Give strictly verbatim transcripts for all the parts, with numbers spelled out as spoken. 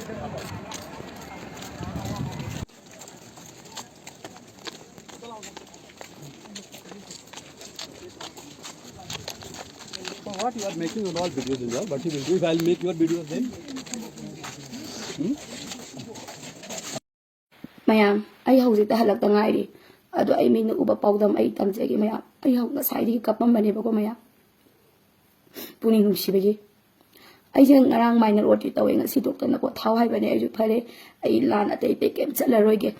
For what you are making all videos in there? What you will do if I'll make your videos then? Hmm? ꯃꯌꯥꯝ, ꯑꯩ ꯍꯧꯖꯤꯛꯇ ꯍꯜꯂꯛꯇ ꯉꯥꯏꯔꯤ꯫ ꯑꯗꯣ ꯑꯩ ꯃꯤꯠꯅ ꯎꯕ ꯄꯥꯎꯗꯝ ꯑꯩ ꯇꯝꯖꯒꯦ ꯃꯌꯥꯝ꯫ ꯑꯩ ꯍꯧ-, ꯉꯁꯥꯏꯗꯒꯤ ꯀꯞꯄꯝꯕꯅꯦꯕꯀꯣ ꯃꯌꯥꯝ, ꯄꯨꯛꯅꯤꯡ ꯅꯨꯡꯁꯤꯕꯒꯤ꯫ ꯑꯩꯁꯦ ꯉꯔꯥꯡ minor OT ꯇꯧꯋꯦ, ꯉꯁꯤ doctor ꯅꯀꯣ ꯊꯥꯎ ꯍꯥꯏꯕꯅꯦ꯫ ꯑꯩꯁꯨ ꯐꯔꯦ, ꯑꯩ ꯂꯥꯟ ꯑꯇꯩ ꯑꯇꯩ ꯀꯩꯝ ꯆꯠꯂꯔꯣꯏꯒꯦ꯫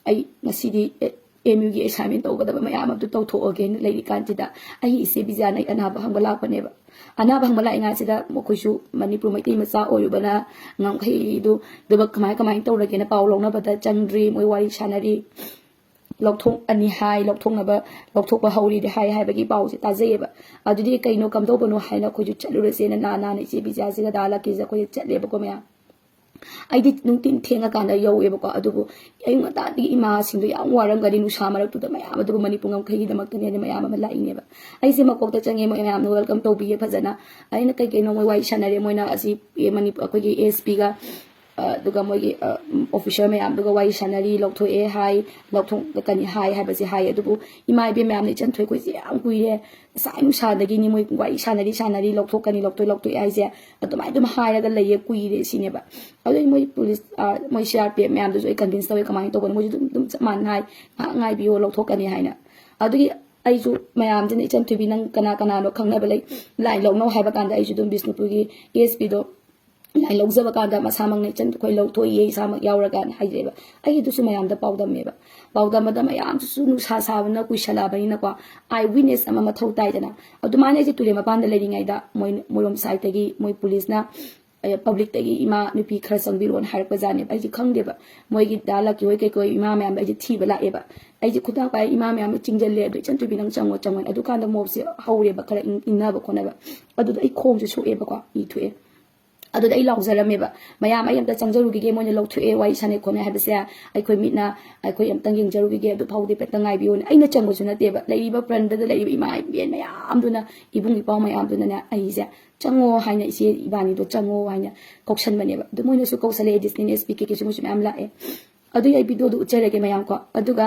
ꯑꯩ ꯉꯁꯤꯗꯤ, ꯑꯦ, MU ꯒꯤ assignment ꯇꯧꯒꯗꯕ ꯃꯌꯥꯝ ꯑꯗꯨ ꯇꯧꯊꯣꯛꯑꯒꯦꯅ ꯂꯩꯔꯤꯀꯥꯟꯁꯤꯗ, ꯑꯩꯒꯤ ꯏꯆꯦ ꯕꯤꯖꯥꯅ ꯑꯩ ꯑꯅꯥꯕ ꯍꯪꯕ ꯂꯥꯛꯄꯅꯦꯕ꯫ ꯑꯅꯥꯕ ꯍꯪꯕ ꯂꯥꯛꯏꯉꯥꯏꯁꯤꯗ ꯃꯈꯣꯏꯁꯨ ꯃꯅꯤꯄꯨꯔ ꯃꯩꯇꯩ ꯃꯆꯥ ꯑꯣꯏꯔꯨꯕꯅ ꯉꯝꯈꯩꯗꯨ ꯑꯗꯨꯒ ꯀꯃꯥꯏ ꯀꯃꯥꯏꯅ ꯇꯧꯔꯒꯦꯅ ꯄꯥꯎ ꯂꯧꯅꯕꯗ ꯆꯪꯗ꯭ꯔꯤ꯫ ꯃꯣꯏ ꯋꯥꯔꯤ ꯁꯥꯟꯅꯔꯤ꯫ ꯂꯧꯊꯣꯛꯑꯅꯤ ꯍꯥꯏ, ꯂꯧꯊꯣꯛꯅꯕ, ꯂꯧꯊꯣꯛꯄ ꯍꯧꯔꯤꯗꯤ ꯍꯥꯏ ꯍꯥꯏꯕꯒꯤ ꯄꯥꯎꯁꯦ ꯇꯥꯖꯩꯌꯦꯕ꯫ ꯑꯗꯨꯗꯤ ꯀꯩꯅꯣ ꯀꯝꯗꯧꯕꯅꯣ ꯍꯥꯏꯅ ꯑꯩꯈꯣꯏꯁꯨ ꯆꯠꯂꯨꯔꯁꯦꯅ ꯅꯥ ꯅꯥꯅ ꯏꯆꯦ ꯕꯤꯖꯥꯁꯤꯒ ꯗꯥ ꯂꯛꯀꯤꯁꯦ ꯑꯩꯈꯣꯏꯁꯦ ꯆꯠꯂꯦꯕꯀꯣ ꯃꯌꯥꯝ꯫ ꯑꯩꯗꯤ ꯅꯨꯡꯊꯤꯟ ꯊꯦꯡꯉꯀꯥꯟꯗ ꯌꯧꯋꯦꯕꯀꯣ, ꯑꯗꯨꯕꯨ ꯑꯌꯨꯛ ꯉꯟꯇꯥꯗꯒꯤ ꯏꯃꯥꯁꯤꯡꯗꯣ ꯌꯥꯝ ꯋꯥꯔꯝꯒꯅꯤ ꯅꯨꯡꯁꯥ ꯃꯔꯛꯇꯨꯗ ꯃꯌꯥꯝ, ꯑꯗꯨꯕꯨ ꯃꯅꯤꯄꯨꯔ ꯉꯝꯈꯩꯒꯤꯗꯃꯛꯇꯅꯦꯅ ꯃꯌꯥꯝ ꯑꯃ ꯂꯥꯛꯏꯅꯦꯕ꯫ ꯑꯩꯁꯦ ꯃꯀꯣꯛꯇ ꯆꯪꯉꯦ, ꯃꯣꯏ ꯃꯌꯥꯝꯅ welcome ꯇꯧꯕꯤꯌꯦ ꯐꯖꯅ꯫ ꯑꯩꯅ ꯀꯩ ꯀꯩꯅꯣ ꯃꯣꯏ ꯋꯥꯔꯤ ꯁꯥꯟꯅꯔꯦ, ꯃꯣꯏꯅ ꯑꯁꯤ, ꯑꯦ, ꯃꯅꯤꯄꯨꯔ ꯑꯩꯈꯣꯏꯒꯤ ASP ꯒ, ꯑ, ꯑꯗꯨꯒ ꯃꯣꯏꯒꯤ, ꯑ, officer ꯃꯌꯥꯝꯗꯨꯒ ꯋꯥꯔꯤ ꯁꯥꯟꯅꯔꯤ, ꯂꯧꯊꯣꯛꯑꯦ ꯍꯥꯏ, ꯂꯧꯊꯣꯛꯀꯅꯤ ꯍꯥꯏ ꯍꯥꯏꯕꯁꯦ ꯍꯥꯏ꯫ ꯑꯗꯨꯕꯨ ꯏꯃꯥ ꯏꯕꯦꯟ ꯃꯌꯥꯝꯅ ꯏꯆꯟ ꯊꯣꯏ ꯑꯩꯈꯣꯏꯁꯦ ꯌꯥꯝ ꯀꯨꯏꯔꯦ, ꯉꯁꯥꯏ ꯅꯨꯡꯁꯥꯗꯒꯤꯅꯤ ꯃꯣꯏ ꯋꯥꯔꯤ ꯁꯥꯟꯅꯔꯤ ꯁꯥꯟꯅꯔꯤ, ꯂꯧꯊꯣꯛꯀꯅꯤ ꯂꯧꯊꯣꯛ ꯂꯧꯊꯣꯛꯑꯦ ꯍꯥꯏꯁꯦ꯫ ꯑꯗꯨꯃꯥꯏꯅ ꯑꯗꯨꯝ ꯍꯥꯏꯔꯒ ꯂꯩꯌꯦ, ꯀꯨꯏꯔꯦ ꯁꯤꯅꯦꯕ꯫ ꯑꯗꯨꯗꯩ ꯃꯣꯏ police, ꯑ, ꯃꯣꯏ CRPF ꯃꯌꯥꯝꯗꯨꯁꯨ ꯑꯩ convince ꯇꯧꯋꯦ꯫ ꯀꯃꯥꯏꯅ ꯇꯧꯕꯅꯣ? ꯃꯣꯏꯁꯨ ꯑꯗꯨꯝ, ꯑꯗꯨꯝ ꯆꯞ ꯃꯥꯟꯅ ꯍꯥꯏ, "ꯉꯥꯏꯍꯥꯛ ꯉꯥꯏꯕꯤꯌꯣ, ꯂꯧꯊꯣꯛꯀꯅꯤ" ꯍꯥꯏꯅ꯫ ꯑꯗꯨꯒꯤ ꯑꯩꯁꯨ ꯃꯌꯥꯝꯁꯤꯅ, "ꯏꯆꯟ ꯊꯣꯏꯕꯤ, ꯅꯪ ꯀꯅꯥ ꯀꯅꯥꯅꯣ ꯈꯪꯅꯕ ꯂꯩ, line ꯂꯧꯅꯧ" ꯍꯥꯏꯕ ꯀꯥꯟꯗ ꯑꯩꯁꯨ ꯑꯗꯨꯝ ꯕꯤꯁꯅꯨꯄꯨꯔꯒꯤ ASP ꯗꯣ line ꯂꯧꯖꯕ ꯀꯥꯟꯗ ꯃꯁꯥꯃꯛꯅ, "ꯏꯆꯟ, ꯑꯩꯈꯣꯏ ꯂꯧꯊꯣꯛꯏꯌꯦ, ꯏꯁꯥꯃꯛ ꯌꯥꯎꯔꯒꯅ" ꯍꯥꯏꯔꯛꯑꯦꯕ꯫ ꯑꯩ ꯑꯗꯨꯁꯨ ꯃꯌꯥꯝꯗ ꯄꯥꯎꯗꯝꯃꯦꯕ꯫ ꯄꯥꯎꯗꯝꯕꯗ ꯃꯌꯥꯝꯗꯨꯁꯨ ꯅꯨꯡꯁꯥ ꯁꯥꯕꯅ ꯀꯨꯏꯁꯜꯂꯛꯑꯕꯅꯤꯅꯀꯣ, eye witness ꯑꯃ ꯃꯊꯧ ꯇꯥꯏꯗꯅ꯫ ꯑꯗꯨꯃꯥꯏꯅ ꯑꯩꯁꯦ ꯇꯨꯔꯦꯜ ꯃꯄꯥꯟꯗ ꯂꯩꯔꯤꯉꯩꯗ ꯃꯣꯏ ꯃꯣꯏꯔꯣꯝ side ꯇꯒꯤ ꯃꯣꯏ police ꯅ, ꯑ, public ꯇꯒꯤ "ꯏꯃꯥ, ꯅꯨꯄꯤ ꯈꯔ ꯆꯪꯕꯤꯔꯣꯅ" ꯍꯥꯏꯔꯛꯄ ꯖꯥꯠꯅꯦꯕ꯫ ꯑꯩꯁꯦ ꯈꯪꯗꯦꯕ꯫ ꯃꯣꯏꯒꯤ ꯗꯥ ꯂꯛꯀꯤ ꯍꯣꯏ ꯀꯩꯀꯣꯏ ꯏꯃꯥ ꯃꯌꯥꯝꯗ ꯑꯩꯁꯦ ꯊꯤꯕ ꯂꯥꯛꯑꯦꯕ꯫ ꯑꯩꯁꯦ ꯈꯨꯗꯥꯡ ꯄꯥꯏ ꯏꯃꯥ ꯃꯌꯥꯝꯗꯣ ꯆꯤꯡꯁꯤꯜꯂꯦ꯫ "ꯑꯗꯣ ꯏꯆꯟ ꯊꯣꯏꯕꯤ, ꯅꯪ ꯆꯪꯉꯣ, ꯆꯪꯉꯣ"꯫ ꯑꯗꯨꯀꯥꯟꯗ mob ꯁꯦ ꯍꯧꯔꯦꯕ, ꯈꯔ ꯏꯟ-, ꯏꯟꯅꯕ ꯈꯣꯠꯅꯕ꯫ ꯑꯗꯨꯗ ꯑꯩ ꯈꯣꯡꯁꯦ ꯁꯣꯛꯑꯦꯕꯀꯣ, ꯏ ꯊꯣꯛꯑꯦ꯫ ꯑꯗꯨꯗ ꯑꯩ ꯂꯥꯎꯖꯔꯝꯃꯦꯕ, "ꯃꯌꯥꯝ, ꯑꯩ ꯑꯝꯇ ꯆꯪꯖꯔꯨꯈꯤꯒꯦ, ꯃꯣꯏꯅ ꯂꯧꯊꯣꯛꯑꯦ, ꯋꯥꯔꯤ ꯁꯥꯟꯅꯩ ꯈꯣꯠꯅꯩ ꯍꯥꯏꯕꯁꯦ ꯑꯩꯈꯣꯏ ꯃꯤꯠꯅ ꯑꯩꯈꯣꯏ ꯑꯝꯇꯪ ꯌꯦꯡꯖꯔꯨꯈꯤꯒꯦ, ꯑꯗꯨ ꯐꯥꯎꯗꯤ ꯑꯝꯇ ꯉꯥꯏꯕꯤꯌꯨꯅ"꯫ ꯑꯩꯅ ꯆꯪꯕꯁꯨ ꯅꯠꯇꯦꯕ, ꯂꯩꯔꯤꯕ ꯄ꯭ꯔꯟꯗꯗ ꯂꯩꯔꯤꯕ ꯏꯃꯥ ꯏꯕꯦꯟ ꯃꯌꯥꯝꯗꯨꯅ, ꯏꯕꯨꯡ ꯏꯄ꯭ꯋꯥ ꯃꯌꯥꯝꯗꯨꯅꯅꯦ ꯑꯩꯁꯦ ꯆꯪꯉꯣ ꯍꯥꯏꯅ, ꯏꯆꯦ ꯏꯕꯥꯅꯤꯗꯣ ꯆꯪꯉꯣ ꯍꯥꯏꯅ ꯀꯧꯁꯟꯕꯅꯦꯕ꯫ ꯑꯗꯨ ꯃꯣꯏꯅꯁꯨ ꯀꯧꯁꯜꯂꯛꯑꯦ, ꯑꯦꯗꯤꯁꯅꯦꯜ ꯑꯦꯁ ꯄꯤ ꯀꯩꯀꯩꯁꯨ ꯃꯣꯏꯁꯨ ꯃꯌꯥꯝ ꯂꯥꯛꯑꯦ꯫ ꯑꯗꯨꯒꯤ ꯑꯩ ꯚꯤꯗꯤꯑꯣꯗꯨ ꯎꯠꯆꯔꯒꯦ ꯃꯌꯥꯝ ꯀꯣ꯫ ꯑꯗꯨꯒ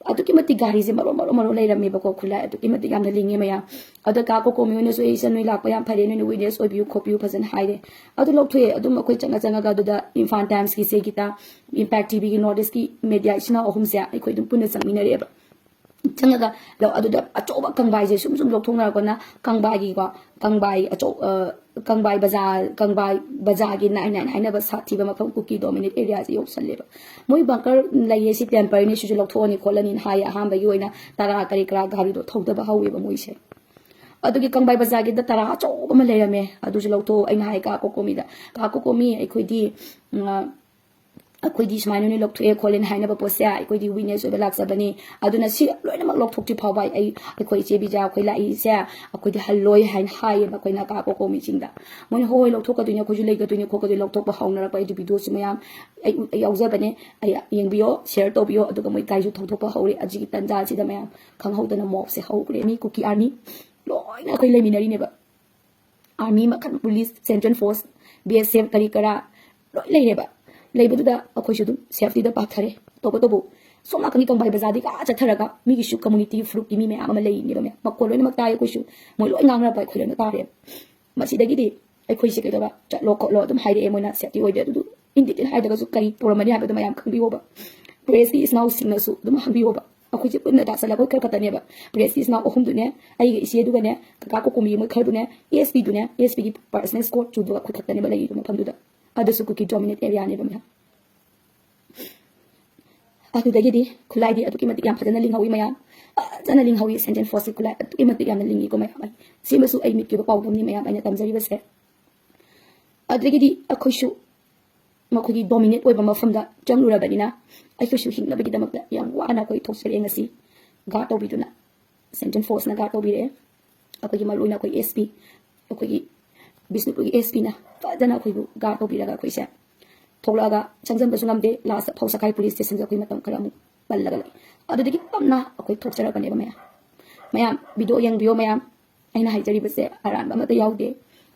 ꯑꯗꯨꯛꯀꯤ ꯃꯇꯤꯛ ꯒꯥꯔꯤꯁꯦ ꯃꯔꯣ ꯃꯔꯣ ꯃꯔꯣ ꯂꯩꯔꯝꯃꯦꯕꯀꯣ, ꯈꯨꯠꯂꯥꯏ ꯑꯗꯨꯛꯀꯤ ꯃꯇꯤꯛ ꯌꯥꯝꯅ ꯂꯤꯡꯉꯦ ꯃꯌꯥꯝ꯫ ꯑꯗ ꯀꯥ ꯀꯣꯀꯣꯃꯤ ꯍꯣꯏꯅꯁꯨ, "ꯑꯩ ꯏꯆꯟ, ꯅꯣꯏ ꯂꯥꯛꯄ ꯌꯥꯝ ꯐꯔꯦ, ꯅꯣꯏꯅ ꯋꯤꯠꯅꯦꯁ ꯑꯣꯏꯕꯤꯌꯨ ꯈꯣꯠꯄꯤꯌꯨ" ꯐꯖꯅ ꯍꯥꯏꯔꯦ꯫ ꯑꯗꯨ ꯂꯧꯊꯣꯛꯑꯦ꯫ ꯑꯗꯨꯝ ꯑꯩꯈꯣꯏ ꯆꯪꯉ ꯆꯪꯉꯒ ꯑꯗꯨꯗ ꯏꯝꯐꯥꯜ ꯇꯥꯏꯝꯁꯀꯤ ꯆꯦ ꯒꯤꯇꯥ, ꯏꯝꯄꯦꯛ ꯇꯤ ꯚꯤꯒꯤ ꯅꯣꯔꯠ ꯏꯁꯀꯤ ꯃꯦꯗꯤꯌꯥ ꯏꯆꯤꯟ ꯏꯅꯥꯎ ꯑꯍꯨꯝꯁꯦ ꯑꯩꯈꯣꯏ ꯑꯗꯨꯝ ꯄꯨꯟꯅ ꯆꯪꯃꯤꯟꯅꯔꯛꯑꯦꯕ꯫ ꯆꯪꯉꯒ ꯂꯧ-, ꯑꯗꯨꯗ ꯑꯆꯧꯕ ꯀꯪꯕꯥꯏꯁꯦ ꯁꯨꯝ ꯁꯨꯝ ꯂꯧꯊꯣꯛꯅꯔꯛꯄꯅ, ꯀꯪꯕꯥꯏꯒꯤꯀꯣ, ꯀꯪꯕꯥꯏ ꯑꯆꯧ-, ꯑ, ꯀꯪꯕꯥꯏ ꯕꯖꯥꯔ, ꯀꯪꯕꯥꯏ ꯕꯖꯥꯔꯒꯤ ꯅꯥꯏꯟ ꯅꯥꯏꯟ ꯍꯥꯏꯅꯕ ꯁꯥꯊꯤꯕ ꯃꯐꯝ ꯀꯨꯀꯤ ꯗꯣꯃꯤꯅꯦꯠ ꯑꯦꯔꯤꯌꯥꯁꯦ ꯌꯧꯁꯜꯂꯦꯕ꯫ "ꯃꯣꯏ ꯕꯪꯀꯔ ꯂꯩꯌꯦ, ꯁꯤ ꯇꯦꯝꯄꯔꯔꯤꯅꯤ, ꯁꯤꯁꯨ ꯂꯧꯊꯣꯛꯑꯅꯤ ꯈꯣꯠꯂꯅꯤꯅ" ꯍꯥꯏꯌꯦ꯫ ꯑꯍꯥꯟꯕꯒꯤ ꯑꯣꯏꯅ ꯇꯔꯥ ꯀꯔꯤ ꯀꯔꯥ ꯒꯥꯔꯤꯗꯣ ꯊꯧꯗꯕ ꯍꯧꯋꯦꯕ ꯃꯣꯏꯁꯦ꯫ ꯑꯗꯨꯒꯤ ꯀꯪꯕꯥꯏ ꯕꯖꯥꯔꯒꯤꯗ ꯇꯔꯥ ꯑꯆꯧꯕ ꯑꯃ ꯂꯩꯔꯝꯃꯦ, ꯑꯗꯨꯁꯨ ꯂꯧꯊꯣꯛꯑꯣ꯫ ꯑꯩꯅ ꯍꯥꯏ ꯀꯥ ꯀꯣꯀꯣꯃꯤꯗ, "ꯀꯥ ꯀꯣꯀꯣꯃꯤ, ꯑꯩꯈꯣꯏꯗꯤ, ꯎꯝ, ꯑ, ꯑꯩꯈꯣꯏꯗꯤ ꯁꯨꯃꯥꯏꯅ ꯅꯣꯏ ꯂꯧꯊꯣꯛꯑꯦ ꯈꯣꯠꯂꯦꯅ ꯍꯥꯏꯅꯕ ꯄꯣꯠꯁꯦ ꯑꯩꯈꯣꯏꯗꯤ ꯋꯤꯠꯅꯦꯁ ꯑꯣꯏꯕ ꯂꯥꯛꯆꯕꯅꯤ, ꯑꯗꯨꯅ ꯁꯤ ꯂꯣꯏꯅꯃꯛ ꯂꯧꯊꯣꯛꯇ꯭ꯔꯤ ꯐꯥꯎꯕ ꯑꯩ, ꯑꯩꯈꯣꯏ ꯏꯆꯦ ꯕꯤꯖꯥ ꯑꯩꯈꯣꯏ ꯂꯥꯛꯏꯁꯦ ꯑꯩꯈꯣꯏꯗꯤ ꯍꯜꯂꯣꯏ" ꯍꯥꯏꯅ ꯍꯥꯏꯌꯦꯕ ꯑꯩꯈꯣꯏꯅ ꯀꯥ ꯀꯣꯀꯣꯃꯤꯁꯤꯡꯗ꯫ ꯃꯣꯏꯅ, "ꯍꯣꯏ, ꯍꯣꯏ, ꯂꯧꯊꯣꯛꯀꯗꯣꯏꯅꯦ, ꯑꯩꯈꯣꯏꯁꯨ ꯂꯩꯒꯗꯣꯏꯅꯦ ꯈꯣꯠꯀꯗꯣꯏꯅꯦ", ꯂꯧꯊꯣꯛꯄ ꯍꯧꯅꯔꯛꯄ ꯑꯩꯗꯤ ꯚꯤꯗꯤꯑꯣꯁꯨ ꯃꯌꯥꯝ ꯑꯩ ꯎ-, ꯑꯩ ꯌꯥꯎꯖꯕꯅꯦ, ꯑꯩ ꯌꯦꯡꯕꯤꯌꯣ, ꯁꯤꯌꯔ ꯇꯧꯕꯤꯌꯣ꯫ ꯑꯗꯨꯒ ꯃꯣꯏ ꯒꯥꯔꯤꯁꯨ ꯊꯧꯗꯣꯛꯄ ꯍꯧꯔꯦ꯫ ꯑꯁꯤꯒꯤ ꯇꯟꯖꯥꯁꯤꯗ ꯃꯌꯥꯝ ꯈꯪꯍꯧꯗꯅ ꯃꯣꯞꯁꯦ ꯍꯧꯈ꯭ꯔꯦ꯫ ꯃꯤ ꯀꯨꯀꯤ ꯑꯥꯔꯃꯤ ꯂꯣꯏꯅ ꯑꯩꯈꯣꯏ ꯂꯩꯃꯤꯟꯅꯔꯤꯅꯦꯕ꯫ ꯑꯥꯔꯃꯤ ꯃꯈꯜ, ꯄꯨꯂꯤꯁ, ꯁꯦꯟꯇ꯭ꯔꯦꯜ ꯐꯣꯔꯁ, ꯕꯤ ꯑꯦꯁ ꯑꯦꯐ, ꯀꯔꯤ ꯀꯔꯥ ꯂꯣꯏ ꯂꯩꯔꯦꯕ꯫ ꯂꯩꯕꯗꯨꯗ ꯑꯩꯈꯣꯏꯁꯨ ꯑꯗꯨꯝ ꯁꯦꯐꯇꯤꯗ ꯄꯥꯛꯊꯔꯦ꯫ ꯇꯧꯕꯇꯕꯨ ꯁꯣꯝ ꯅꯥꯀꯟꯒꯤ ꯀꯪꯕꯥꯏ ꯕꯖꯥꯔꯗꯒꯤ ꯑꯥ ꯆꯠꯊꯔꯒ ꯃꯤꯒꯤꯁꯨ ꯀꯝꯃꯨꯅꯤꯇꯤ ꯐꯨꯔꯨꯞꯀꯤ ꯃꯤ ꯃꯌꯥꯝ ꯑꯃ ꯂꯩꯔꯤꯅꯦꯕ ꯃꯌꯥꯝ꯫ ꯃꯈꯣꯜ ꯂꯣꯏꯅꯃꯛ ꯇꯥꯏ ꯑꯩꯈꯣꯏꯁꯨ꯫ ꯃꯣꯏ ꯂꯣꯏ ꯉꯥꯡꯅꯔꯛꯄ ꯑꯩꯈꯣꯏ ꯂꯣꯏꯅ ꯇꯥꯔꯦꯕ꯫ ꯃꯁꯤꯗꯒꯤꯗꯤ ꯑꯩꯈꯣꯏꯁꯦ ꯀꯩꯗꯧꯕ, "ꯆꯠꯂꯣ ꯈꯣꯠꯂꯣ" ꯑꯗꯨꯝ ꯍꯥꯏꯔꯛꯑꯦ ꯃꯣꯏꯅ, ꯁꯦꯐꯇꯤ ꯑꯣꯏꯗꯦ꯫ ꯑꯗꯨꯗꯨ ꯏꯟ ꯗꯤꯇꯦꯜ ꯍꯥꯏꯗ꯭ꯔꯒꯁꯨ ꯀꯔꯤ ꯇꯧꯔꯝꯃꯅꯤ ꯍꯥꯏꯕꯗꯣ ꯃꯌꯥꯝ ꯈꯪꯕꯤꯌꯣꯕ꯫ ꯄ꯭ꯔꯦꯁꯀꯤ ꯏꯆꯤꯟ ꯏꯅꯥꯎꯁꯤꯡꯅꯁꯨ ꯑꯗꯨꯝ ꯍꯪꯕꯤꯌꯣꯕ꯫ ꯑꯩꯈꯣꯏꯁꯦ ꯄꯨꯟꯅ ꯇꯥꯁꯜꯂꯒ ꯑꯩꯈꯣꯏ ꯈꯔ ꯈꯛꯇꯅꯦꯕ꯫ ꯄ꯭ꯔꯦꯁꯀꯤ ꯏꯆꯤꯟ ꯏꯅꯥꯎ ꯑꯍꯨꯝꯗꯨꯅꯦ, ꯑꯩꯒ ꯏꯆꯦꯗꯨꯒꯅꯦ, ꯀꯀꯥ ꯀꯣꯀꯣꯃꯤ ꯃꯣꯏ ꯈꯔꯗꯨꯅꯦ, ꯑꯦꯁ ꯄꯤꯗꯨꯅꯦ, ꯑꯦꯁ ꯄꯤꯒꯤ ꯄꯔꯁꯅꯦꯜ ꯁ꯭ꯀꯣꯠ ꯆꯨꯗꯨꯒ ꯑꯩꯈꯣꯏ ꯈꯛꯇꯅꯦꯕ ꯂꯩꯔꯤꯗꯣ ꯃꯐꯝꯗꯨꯗ꯫ ꯑꯗꯨꯁꯨ ꯀꯨꯀꯤ ꯗꯣꯃꯤꯅꯦꯠ ꯑꯦꯔꯤꯌꯥꯅꯦꯕ ꯃꯌꯥꯝ꯫ ꯑꯗꯨꯗꯒꯤꯗꯤ ꯈꯨꯠꯂꯥꯏꯗꯤ ꯑꯗꯨꯛꯀꯤ ꯃꯇꯤꯛ ꯌꯥꯝ ꯐꯖꯅ ꯂꯤꯡꯍꯧꯋꯤ ꯃꯌꯥꯝ꯫ ꯐꯖꯅ ꯂꯤꯡꯍꯧꯋꯤ, ꯁꯦꯟꯇ꯭ꯔꯦꯜ ꯐꯣꯔꯁꯀꯤ ꯈꯨꯠꯂꯥꯏ ꯑꯗꯨꯛꯀꯤ ꯃꯇꯤꯛ ꯌꯥꯝꯅ ꯂꯤꯡꯉꯤꯀꯣ ꯃꯌꯥꯝ꯫ ꯑꯩ ꯁꯤꯃꯁꯨ ꯑꯩ ꯃꯤꯠꯀꯤ ꯑꯣꯏꯕ ꯄꯥꯎꯗꯝꯅꯤ ꯃꯌꯥꯝ ꯑꯩꯅ ꯇꯝꯖꯔꯤꯕꯁꯦ꯫ ꯑꯗꯨꯗꯒꯤꯗꯤ ꯑꯩꯈꯣꯏꯁꯨ ꯃꯈꯣꯏꯒꯤ ꯗꯣꯃꯤꯅꯦꯠ ꯑꯣꯏꯕ ꯃꯐꯝꯗ ꯆꯪꯂꯨꯔꯕꯅꯤꯅ ꯑꯩꯈꯣꯏꯁꯨ ꯍꯤꯡꯅꯕꯒꯤꯗꯃꯛꯇ ꯌꯥꯝ ꯋꯥꯅ ꯑꯩꯈꯣꯏ ꯊꯣꯛꯆꯔꯛꯑꯦ ꯉꯁꯤ꯫ ꯒꯥꯔꯗ ꯇꯧꯕꯤꯗꯨꯅ, ꯁꯦꯟꯇ꯭ꯔꯦꯜ ꯐꯣꯔꯁꯅ ꯒꯥꯔꯗ ꯇꯧꯕꯤꯔꯛꯑꯦ꯫ ꯑꯩꯈꯣꯏꯒꯤ ꯃꯔꯨꯑꯣꯏꯅ ꯑꯩꯈꯣꯏ ꯑꯦꯁ ꯄꯤ, ꯑꯩꯈꯣꯏꯒꯤ ꯕꯤꯁꯅꯨꯄꯨꯔꯒꯤ ꯑꯦꯁ ꯄꯤꯅ ꯐꯖꯅ ꯑꯩꯈꯣꯏꯕꯨ ꯒꯥꯔꯗ ꯇꯧꯕꯤꯔꯒ ꯑꯩꯈꯣꯏꯁꯦ ꯊꯣꯛꯂꯛꯑꯒ ꯆꯪꯁꯤꯟꯕꯁꯨ ꯉꯝꯗꯦ꯫ ꯂꯥꯁꯇ ꯐꯧꯁꯈꯥꯏ ꯄꯨꯂꯤꯁ ꯁ꯭ꯇꯦꯁꯟꯗ ꯑꯩꯈꯣꯏ ꯃꯇꯝ ꯈꯔ ꯑꯃꯨꯛ ꯄꯜꯂꯒ ꯂꯩ꯫ ꯑꯗꯨꯗꯒꯤ ꯇꯞꯅ ꯑꯩꯈꯣꯏ ꯊꯣꯛꯆꯔꯛꯄꯅꯦꯕ ꯃꯌꯥꯝ꯫ ꯃꯌꯥꯝ ꯚꯤꯗꯤꯑꯣ ꯌꯦꯡꯕꯤꯌꯣ ꯃꯌꯥꯝ꯫ ꯑꯩꯅ ꯍꯥꯏꯖꯔꯤꯕꯁꯦ ꯑꯔꯥꯟꯕ ꯑꯃꯠꯇ ꯌꯥꯎꯗꯦ꯫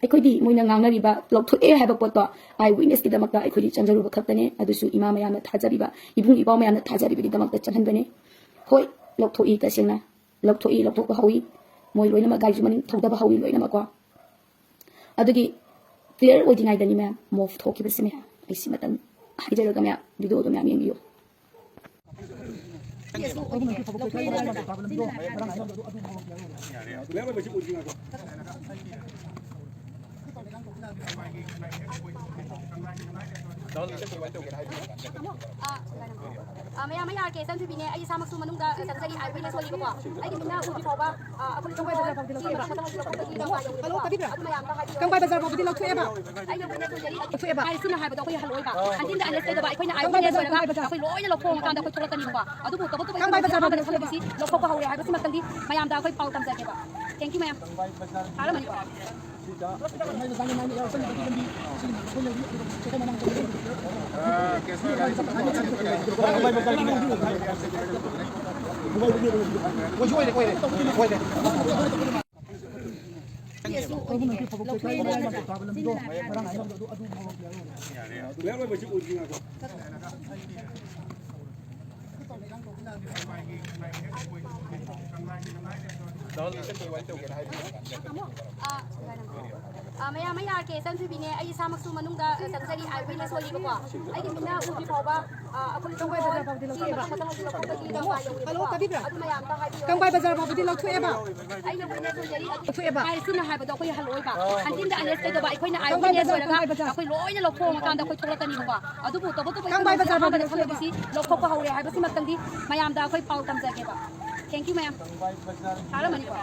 ꯑꯩꯈꯣꯏꯗꯤ ꯃꯣꯏꯅ ꯉꯥꯡꯅꯔꯤꯕ ꯂꯧꯊꯣꯛꯑꯦ ꯍꯥꯏꯕ ꯄꯣꯠꯇꯣ eye witnessꯀꯤꯗꯃꯛꯇ ꯑꯩꯈꯣꯏꯗꯤ ꯆꯪꯖꯔꯨꯕ ꯈꯛꯇꯅꯦ꯫ ꯑꯗꯨꯁꯨ ꯏꯃꯥ ꯃꯌꯥꯝꯅ ꯊꯥꯖꯕꯤꯕ, ꯏꯕꯨꯡ ꯏꯄ꯭ꯋꯥ ꯃꯌꯥꯝꯅ ꯊꯥꯖꯕꯤꯕꯒꯤꯗꯃꯛꯇ ꯆꯪꯍꯟꯕꯅꯦ꯫ ꯍꯣꯏ, ꯂꯧꯊꯣꯛꯏ, ꯇꯁꯦꯡꯅ ꯂꯧꯊꯣꯛꯏ, ꯂꯧꯊꯣꯛꯄ ꯍꯧꯏ꯫ ꯃꯣꯏ ꯂꯣꯏꯅꯃꯛ ꯒꯥꯔꯤꯁꯨ ꯃꯅꯤꯡ ꯊꯧꯗꯕ ꯍꯧꯏ ꯂꯣꯏꯅꯃꯛꯀꯣ꯫ ꯑꯗꯨꯒꯤ clear ꯑꯣꯏꯗ꯭ꯔꯤꯉꯩꯗꯅꯤ ꯃꯌꯥꯝ move ꯊꯣꯛꯈꯤꯕꯁꯦ ꯃꯌꯥꯝ꯫ ꯑꯩ ꯁꯤꯃꯇꯪ ꯍꯥꯏꯖꯔꯒ ꯃꯌꯥꯝ videoꯗꯣ ꯃꯌꯥꯝ ꯌꯦꯡꯕꯤꯌꯨ꯫ ꯑ, ꯃꯌꯥꯝ, ꯑꯩ ꯑꯥꯔ ꯀꯦ ꯏꯆꯟꯊꯣꯏꯕꯤꯅꯦ꯫ ꯑꯩ ꯏꯁꯥꯃꯛꯁꯨ ꯃꯅꯨꯡꯗ ꯆꯪꯖꯔꯤ, eye witness ꯑꯣꯏꯔꯤꯕꯀꯣ꯫ ꯑꯩꯒꯤ ꯃꯤꯠꯅ ꯎꯗ꯭ꯔꯤ ꯐꯥꯎꯕ, ꯑ, ꯑꯩꯈꯣꯏ ꯀꯪꯕꯥꯏ ꯕꯖꯥꯔ ꯐꯥꯎꯗꯤ ꯂꯧꯊꯣꯛꯑꯦꯕ? ꯑꯗꯨ ꯃꯌꯥꯝꯗ ꯍꯥꯏꯕꯤꯌꯨ꯫ ꯀꯪꯕꯥꯏ ꯕꯖꯥꯔ ꯐꯥꯎꯕꯗꯤ ꯂꯧꯊꯣꯛꯑꯦꯕ? ꯑꯩ ꯌꯧꯕ ꯅꯠꯇ꯭ꯔꯣ ꯌꯥꯔꯤ? ꯂꯧꯊꯣꯛꯑꯦꯕ? ꯍꯥꯏꯔꯤꯁꯤꯅ ꯍꯥꯏꯕꯗꯣ ꯑꯩꯈꯣꯏ ꯍꯜꯂꯛꯑꯣꯏꯕ꯫ ꯍꯟꯖꯤꯟꯗ unless ꯀꯩꯗꯧꯕ ꯑꯩꯈꯣꯏꯅ eye witness ꯑꯣꯏꯔꯒ ꯑꯩꯈꯣꯏ ꯂꯣꯏꯅ ꯂꯧꯊꯣꯛꯑꯀꯥꯟꯗ ꯑꯩꯈꯣꯏ ꯊꯣꯛꯂꯛꯀꯅꯤꯕꯀꯣ꯫ ꯑꯗꯨꯕꯨ ꯇꯧꯕꯇꯕꯨ ꯑꯩꯈꯣꯏ ꯀꯪꯕꯥꯏ ꯕꯖꯥꯔ ꯐꯥꯎꯕꯗꯤ ꯂꯧꯊꯣꯛꯑꯦꯕ? ꯂꯧꯊꯣꯛꯄ ꯍꯧꯔꯦ ꯍꯥꯏꯕꯁꯤꯃꯛꯇꯪꯗꯤ ꯃꯌꯥꯝꯗ ꯑꯩꯈꯣꯏ ꯄꯥꯎ ꯇꯝꯖꯒꯦꯕ꯫ Thank you, ꯃꯌꯥꯝ꯫ ꯇꯥꯔꯝꯃꯅꯤꯀꯣ? ꯑ, ꯃꯌꯥꯝ, ꯑꯩ ꯑꯥꯔ ꯀꯦ ꯏꯆꯟꯊꯣꯏꯕꯤꯅꯦ꯫ ꯑꯩ ꯏꯁꯥꯃꯛꯁꯨ ꯃꯅꯨꯡꯗ ꯆꯪꯖꯔꯤ, eye witness ꯑꯣꯏꯔꯤꯕꯀꯣ꯫ ꯑꯩꯒꯤ ꯃꯤꯠꯅ ꯎꯗ꯭ꯔꯤ ꯐꯥꯎꯕ, ꯑ, ꯑꯩꯈꯣꯏ ꯀꯪꯕꯥꯏ ꯕꯖꯥꯔ ꯐꯥꯎꯗꯤ ꯂꯧꯊꯣꯛꯑꯦꯕ? ꯍꯜꯂꯣ, ꯇꯥꯕꯤꯕ꯭ꯔꯥ? ꯑꯗꯨ ꯃꯌꯥꯝꯗ ꯍꯥꯏꯕꯤꯌꯣ꯫ ꯀꯪꯕꯥꯏ ꯕꯖꯥꯔ ꯐꯥꯎꯕꯗꯤ ꯂꯧꯊꯣꯛꯑꯦꯕ? ꯑꯩꯅ witness ꯑꯣꯏꯖꯔꯤ꯫ ꯂꯧꯊꯣꯛꯑꯦꯕ? ꯍꯥꯏꯔꯤꯁꯤꯅ ꯍꯥꯏꯕꯗꯣ ꯑꯩꯈꯣꯏ ꯍꯜꯂꯛꯑꯣꯏꯕ꯫ ꯍꯟꯖꯤꯟꯗ unless ꯀꯩꯗꯧꯕ ꯑꯩꯈꯣꯏꯅ eye witness ꯑꯣꯏꯔꯒ ꯑꯩꯈꯣꯏ ꯂꯣꯏꯅ ꯂꯧꯊꯣꯛꯑꯀꯥꯟꯗ ꯑꯩꯈꯣꯏ ꯊꯣꯛꯂꯛꯀꯅꯤꯕꯀꯣ꯫ ꯑꯗꯨꯕꯨ ꯇꯧꯕꯇꯕꯨ ꯀꯪꯕꯥꯏ ꯕꯖꯥꯔ ꯐꯥꯎꯗꯤ ꯂꯧꯊꯣꯛꯑꯦꯕ? ꯂꯧꯊꯣꯛꯄ ꯍꯧꯔꯦ ꯍꯥꯏꯕꯁꯤꯃꯛꯇꯪꯗꯤ ꯃꯌꯥꯝꯗ ꯑꯩꯈꯣꯏ ꯄꯥꯎ ꯇꯝꯖꯒꯦꯕ꯫ Thank you, ꯃꯌꯥꯝ꯫ ꯇꯥꯔꯝꯃꯅꯤꯀꯣ?